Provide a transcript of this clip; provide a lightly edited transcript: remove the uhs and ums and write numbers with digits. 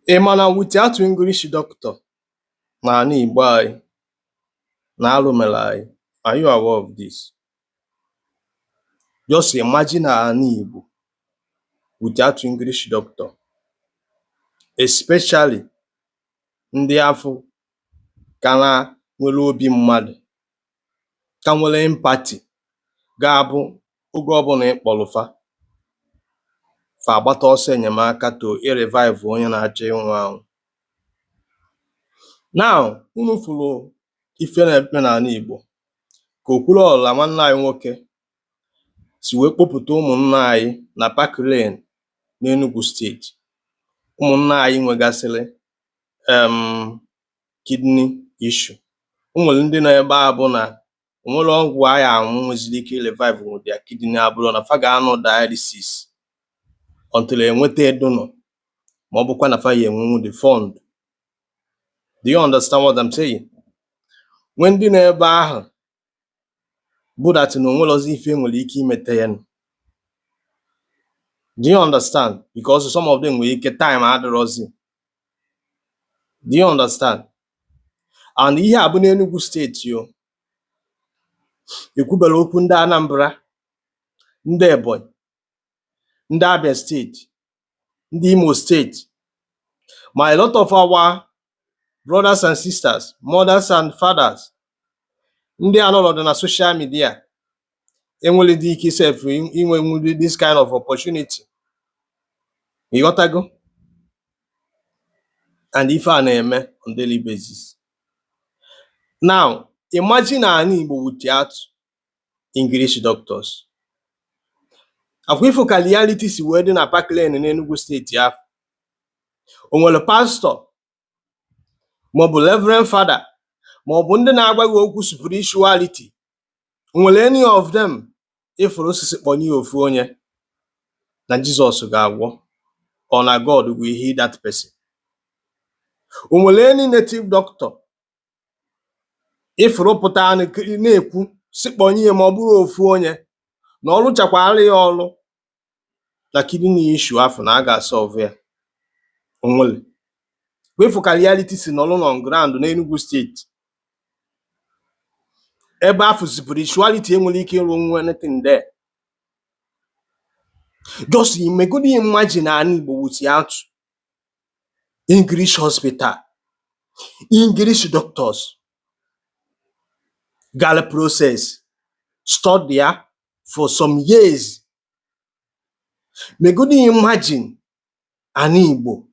Ị ma na without English doctor n'ala Igbo anyị na arụ mere anyị? Are you aware of this? Just imagine ala Igbo without English doctor, especially ndị afụ ka na nwere obi mmadụ, ka nwere empathy, ga-abụ oge ọbụla ị kpọrọ fa, fa agbata ọsọ enyemaka to revive onye na-achọ ịnwụ anwụ. Now, unu fụrụ ife na-eme n'ala Igbo, ka Okwuluọra nwanne anyị nwoke si wee kpọpụta ụmụnna anyị na Park Lane n'Enugu Steeti, ụmụnna anyị nwegasịrị kidney issue. O nwere ndị nọ ebe a bụ na o nwere ọgwụ anyị anwụ nweziri ike revive their kidney, abụrụ na fa ga-anọ dialysis until enweta donor, ma ọ bụkwa na fa ya enwenwu the fund. Do you understand what I'm saying? Nwee ndị nọ ebe ahụ bụ that na onwerozi ife enwere ike imete ya. Do you understand? Because some of them nwere ike time adịrọzi. Do you understand? And ihe a bụ n'Enugu Steeti o. Ekwubere okwu ndị Anambra, ndị Ebonyi, ndị Abia Steeti, ndị Imo Steeti. Ma a lot of our brothers and sisters, mothers and fathers, ndị anọrọdụ na social media enwelidi ike sef inwenwudi this kind of opportunity. Ịghọtago? And ife a na-eme on daily basis. Now, imagine ala Igbo without English doctors. Akwa ifo ka reality si wee dị na Park Lane n'Enugu Steeti ahụ. O nwere pastor maọbụ reverend father maọbụ ndị na-agwa gị okwu spirituality, o nwere any of them ịfụrụ osisi kpọnye ya ofu onye na Jizọs ga-agwọ or na God will heal that person? O nwere any native doctor ịfụrụ pụta na-ekwu si kpọnye ya, ma ọ bụrụ ofu onye na ọ rụchakwara ya ọrụ na kidney issue afọ na a ga-asolve ya? O nwere ịfụ ka reality si nọrọ on ground n'Enugu Steeti ebe afụ spirituality enwere ike ịrụ nwa anything there? Just imegodi imagine ala Igbo without English hospital, English doctors gara process study ya for some years. Megodi imagine ala Igbo.